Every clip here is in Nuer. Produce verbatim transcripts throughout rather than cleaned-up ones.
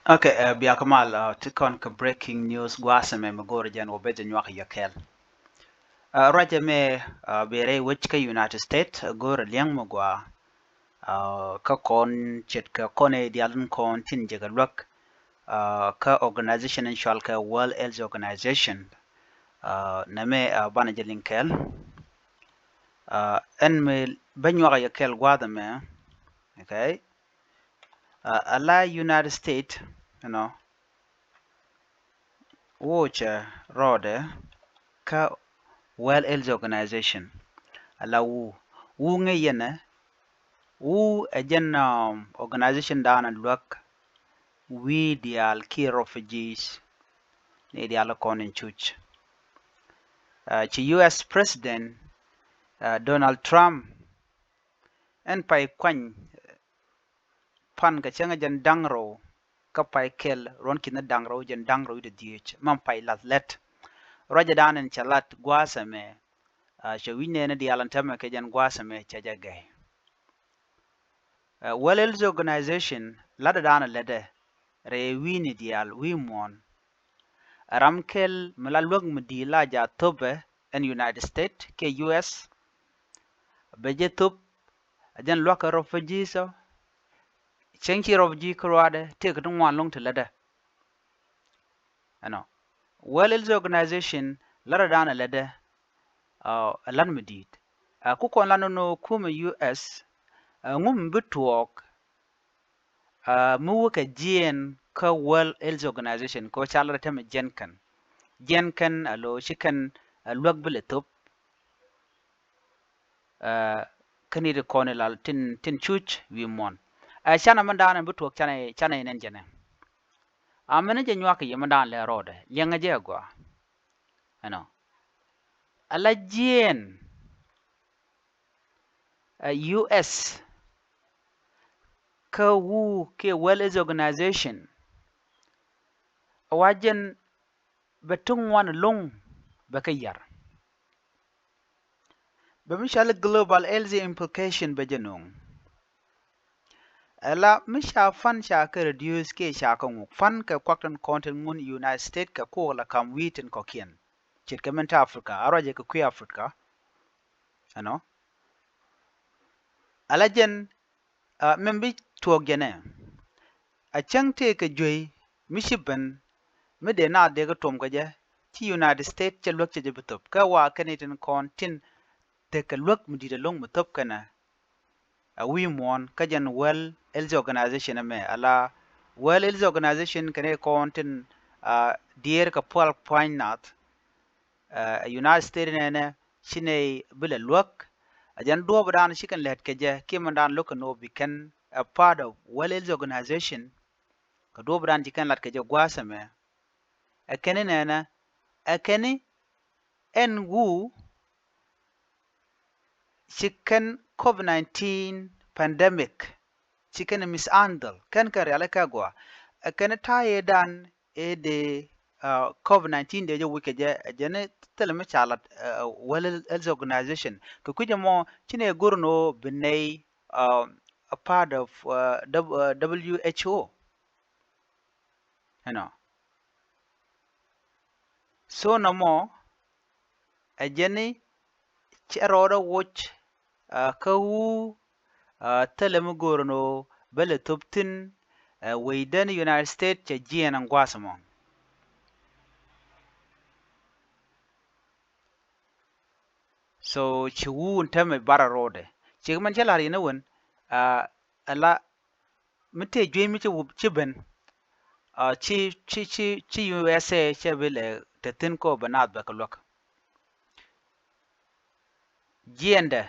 Okay, uh, bia kɛ mal, uh, ti kɔn kɛ breaking news gua̱a̱th ɛmɛ mi go̱o̱rɛ jɛn wä beth jɛ nyuak yɛ kɛɛl. Uh, ruacɛ mɛ, uh, bɛ rɛy wec kä United States, uh, go̱o̱rɛ liɛŋ mi gua, uh, kä kɔn ce̱tkɛ kɔn ɛ diaal in kɔn tin jɛ kɛ luäk, uh, kä organization in cual kɛ World Health Organization, uh, nɛ mɛ, uh, banɛ jɛ liŋ kɛɛl. Uh, ɛn mi bä nyuak yɛ kɛɛl gua̱a̱th ɛmɛ, okay. Uh, ala United States, you know, wucɛ rɔɔdɛ kä World Health Organization. Ala wu, wu ŋäc yɛnɛ, wu ɛ jɛn, um, organization daanɛ luäk wi̱i̱ diaal kiɛ refugees ni diaal kɔn in cuc. Uh, ci U S President, uh, Donald Trump ɛn pay kuany pan kɛ cäŋ jɛn da̱ŋ rɛw kä pay kɛl ruɔ̱n ki̱n da̱ŋ rɛw jɛn da̱ŋ rɛw i̱ dee dhieec mɛn pay lath lät. Ruacɛ da̱a̱n in cɛ lat gua̱a̱th ɛmɛ, uh, cɛ wi̱c nɛɛni diaal ɛn täämɛ kɛ jɛn gua̱a̱th ɛmɛ cɛ jɛ gɛy. Uh, World Health Organization latdɛ da̱a̱n ɛ lätdɛ rɛy wi̱i̱ni diaal wi̱i̱ muɔ̱ɔ̱n. Ɛ ram kɛl mi la luäk mi di̱i̱t la jaat thöpɛ ɛn United States kiɛ U S. Bɛ jɛ thöp ɛ jɛn luäk kɛ refugees ɔ. Cäŋ ci refugee kä ruaadɛ tëëkɛ ti ŋuan lo̱ŋ ti lätdɛ. Ɛnɔ World Health Organization latdɛ da̱a̱n ɛ lätdɛ, uh, ɛ lat mi di̱i̱t. Uh, ku kɔn lat nɔnɔ kumɛ U S, uh, ŋum bi tuɔɔk, uh, mi wä kɛ jiɛɛn kä World Health Organization kɛ wä ca lat tɛmɛ jiɛn kɛn. Jiɛn kɛn a lo ci kɛn, uh, luäk bi lɛ thop. Uh, kä ni di kɔn ilal tin, tin cuc wi̱i̱ muɔ̱ɔ̱n. Uh, canɛ mɛn daanɛ bi tuɔɔk canɛ, canɛ inɛn jɛnɛ. A mɛn jɛ nyuak kɛ yɛ mɛn daanɛ lɛ rɔɔdɛ liɛŋɛ jɛ agɔa. Ɛnɔ ala jiɛɛn, uh, U S kä wu kiɛ World Health Organization. A wa jɛn bɛ ti ŋuan lo̱ŋ bɛ kɛ yar. Bɛ mi cɔal global health implication bɛ jɛ no̱o̱ŋ. Ala mi ca fan ca kɛ reduce kiɛ ca kɛ ŋuk fan kɛ kuak tin kɔn tin ŋun United States kɛ kuɔk la kam wi̱i̱ tin kɔkiɛn. Ce̱tkɛ min te Africa a ruacɛ kɛ kui̱ Africa. Ɛnɔ ala jɛn, uh, min bi tuɔɔk jɛnɛ. A cäŋ tëëkɛ juey mi ci ben mi dee naath dee kɛ tuɔm kɛ jɛ ci United States cɛ luäk cɛ jɛ bi thop kä wa kɛn itin kɔn tin tekɛ luäk mi di̱t alo̱ŋ mi thop kɛnɛ. A wi̱i̱ muɔ̱ɔ̱n kä jɛn World Health Organization ɛmɛ ala World Health Organization kɛn itin kɔn tin, uh, diɛɛr kɛ pual pua̱ny nath. Uh, United States nɛnɛ ci nɛy bi lɛ luäk. A jɛn duɔɔp dan ci kɛn lɛt kɛ jɛ kiɛ mɛn dan lo̱k kɛ no̱o̱p bi kɛn a part of World Health Organization. Kɛ duɔɔp dan ci kɛn lat kɛ jɛ gua̱a̱th ɛmɛ. Ɛ kɛn inɛnɛ, ɛ kɛn i ɛn wu ci kɛn COVID nineteen pandemic ci kɛn mishandle kɛn kɛ rialikä gɔaa. Ɛ kɛn ta̱yɛ dan ëë dee, uh, COVID nineteen dee jɛ wi̱c kɛ jɛ, ɛ jɛn thilɛ mi ca lat, uh, World Health Organization. Kɛ kui̱c ɛmɔ ci nɛ go̱r ni ɣöö bi nɛy, uh, a part of, uh, W H O. Ɛnɔ. So nɔmɔ ɛ jɛn ni cɛ rɔɔdɛ woc, uh, kä wu, uh, thilɛ mi go̱o̱r ni ɣöö bä lɛ thop thi̱n, uh, wecdä ni United States cɛ jiɛɛn ɛn gua̱a̱th ɛmɔ. So ci wu in tämɛ barɛ rɔɔdɛ. Cikɛ mɛn cä la̱r yɛn ɛ wen, uh, ala mi tëë juey mi ci wup ci ben, uh, ci, ci, ci, ci U S A cɛ bi lɛ te thi̱n kɔ bɛ naath bɛ kɛ luäk. Jiɛɛndɛ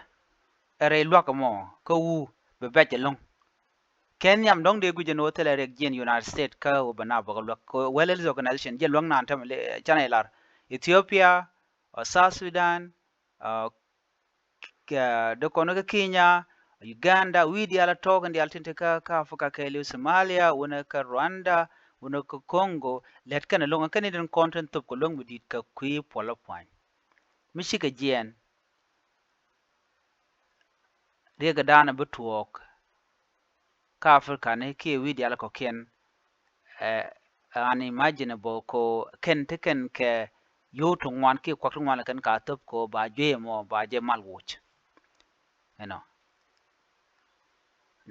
ɛ rɛy luäk ɛmɔ kä wu bɛ bɛc ɛlɔ̱ŋ. Kɛ nhiam dɔ̱ŋ dee guic ɛn ɣöö thilɛ riɛk jiɛɛn United States kä wu bɛ naath bɛ kɛ luäk. Kɛ World Health Organization jɛ luäk naan tämɛ canɛ lar Ethiopia, uh, South Sudan, uh, kɛ dee kɔn kä Kenya, Uganda, wi̱i̱ diaal a tɔɔk in diaal tin te kä, kä Africa kɛɛliw Somalia, wunɛ kä Rwanda, wunɛ kä Congo, lɛt kɛn a lo̱ŋ kɛn in tin kɔn tin thop kɛ luäŋ mi di̱i̱t kɛ kui̱ puɔl a pua̱ny. Mi cikɛ jiɛɛn riɛk dan a bi tuɔɔk kä Africa ni kiɛ wi̱i̱ diaal kɔ̱kiɛn, ɛ, unimaginable ko kɛn ti kɛn kɛ yio̱w ti ŋuan kiɛ kuak ti ŋuan lɛ kɛn ka thöp ko ba juey ɛmɔ ba jɛ mal woc. Ɛnɔ.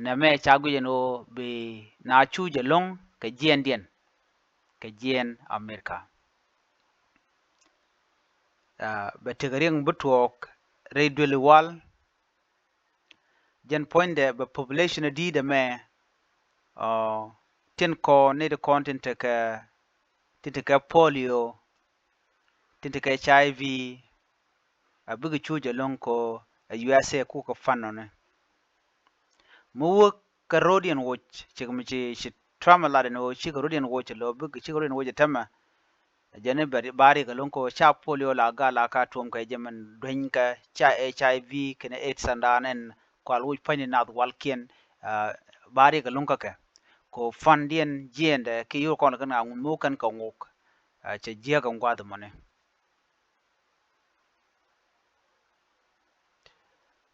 Nɛmɛ ca guic ɛn ɣöö bi na cu jɛ lo̱ŋ kɛ jiɛɛndiɛn kɛ jiɛɛn America. Ɛ, bɛ tekɛ riɛŋ bi tuɔɔk rɛy duëli wal. Jɛn puɔ̱nydɛ bɛ population ɛ di̱i̱t ɛmɛ, ɔ, tin kɔ nɛy ti kɔn tin tekɛ, tin tekɛ polio, tin tekɛ H I V, a bikɛ cu jɛ lo̱ŋ ko ɛ U S A kukɛ fund nɔni. Mi wä kɛ ro̱diɛn woc, cik mi ci, ci Trump ɛ lat ɛn ɣöö cikɛ ro̱diɛn woc ɛ lo̱ bikɛ, cikɛ ro̱diɛn woc ɛ tämɛ. Jɛn i̱ bɛ ba riɛk ɛlɔ̱ŋ ko ca polio la gal la ka tuɔm kɛ jɛ mɛn duenykɛ ca H I V kɛnɛ AIDS and dan ɛn kɔal wi̱c pua̱nyni nath walkiɛn, ɛ, ba riɛk ɛlɔ̱ŋ kä kɛ. Ko fund diɛn jiɛɛndɛ ki yur kɔn kɛn ka ŋun mi wä kɛn kɛ ŋuk, ɛ, cɛ jiäk ɛn gua̱th mɔni.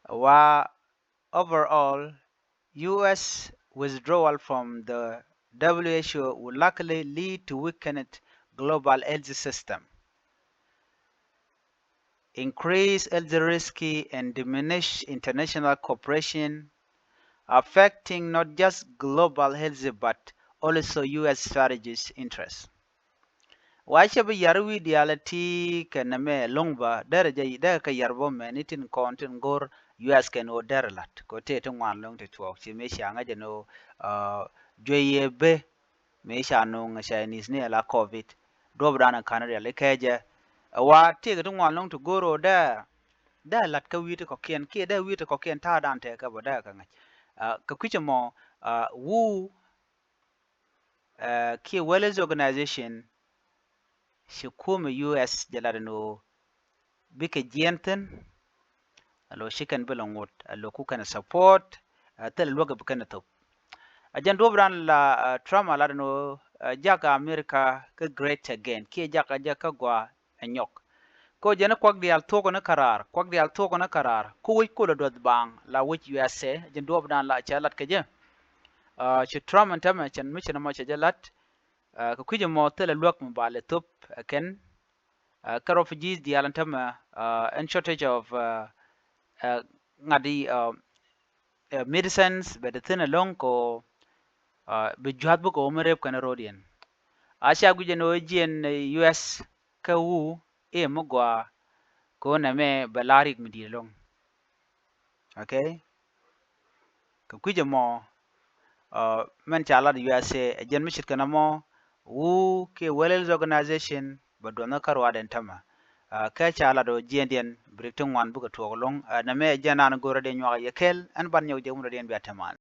Wa Overall, U S withdrawal from the W H O will likely lead to weakened global health system, increased health risk, and diminished international cooperation, affecting not just global health but also U S strategic interests. Wa cɛ bi yar wi̱i̱ diaal ɛ ti kɛ nɛmɛ lo̱ŋ bä derɛ jɛ derɛ kɛ yar bä mɛni tin kɔn tin go̱r U S kɛn ɣöö derɛ la̱t kɛ tëë ti ŋuan lo̱ŋ ti tuɔɔk ci mëë ca ŋäc ɛn ɣöö, ɛ, juey ɛ bee mëë ca no̱o̱ŋ Chinese ni ala covid. Duɔ̱p dan ɛ ka̱n rial ikɛ jɛ. Ɛ wa tëë kɛ ti ŋuan lo̱ŋ ti go̱r ɣöö derɛ, derɛ la̱t kä wi̱i̱ ti kɔ̱kiɛn kiɛ derɛ wi̱i̱ ti kɔ̱kiɛn ta̱a̱ dan tɛɛkɛ bä derɛ kɛ ŋäc. Ɛ, kɛ kui̱c ɛmɔ, ɛ, wu Ɛ, kiɛ World Health Organization ci kumɛ U S jɛ lat ɛn ɣöö bikɛ jiɛɛn thi̱n. Alo ci kɛn bi lɛ ŋot alo ku kɛn support, ɛ, thilɛ luäk bi kɛn thop. Ɛ jɛn duɔ̱p dan la, ɛ, Trump a lat ɛn ɣöö, ɛ, jakä America kä great again kiɛ jakä jɛ kä gɔaa ɛ nyɔk. Ko jɛn kuak diaal thuɔ̱k ni käraar, kuak diaal thuɔ̱k ni käraar. Ko wec kol a duɔth baaŋ la wec U S A, jɛn duɔ̱ɔ̱p dan la cɛ lat kɛ jɛ. Ɛ, ci Trump ɛn tämɛ cɛn mi cɛn ɛmɔ cɛ jɛ lat. Ɛ, kɛ kui̱c ɛmɔ thilɛ luäk mi ba lɛ thop ɛ kɛn. Ɛ, kä refugees diaal ɛn tämɛ, ɛ, ɛn shortage of, ɛ, ɛ, ŋa̱t i̱, ɛ, ɛ, medicines bɛ te thi̱n ɛlɔ̱ŋ ko, ɛ, bi jua̱th bikɛ ɣöö mi rep kɛn ro̱diɛn. A ca guic ɛn ɣöö jiɛn, ɛ, U S kä wu i̱ mi gɔaa ko nɛmɛ bɛ la̱r rik mi di̱i̱t ɛlɔ̱ŋ. Okay? Kɛ kui̱c ɛmɔ, ɛ, mɛn ca lat U S A ɛ jɛn mi ce̱tkɛ nɔmɔ wu kiɛ World Health Organization bɛ duɔth ni kä ruaadɛ ɛn tämɛ. Ɛ, kɛ ca lat ɔ jiɛndiɛn bi rik ti ŋuan bikɛ tuɔɔk ɛlɔ̱ŋ. Ɛ, nɛmɛ ɛ jɛn an go̱rɛ dee nyuak yɛ kɛl ɛn ban nyɔk jɛ wundɛ diɛn bia tɛman.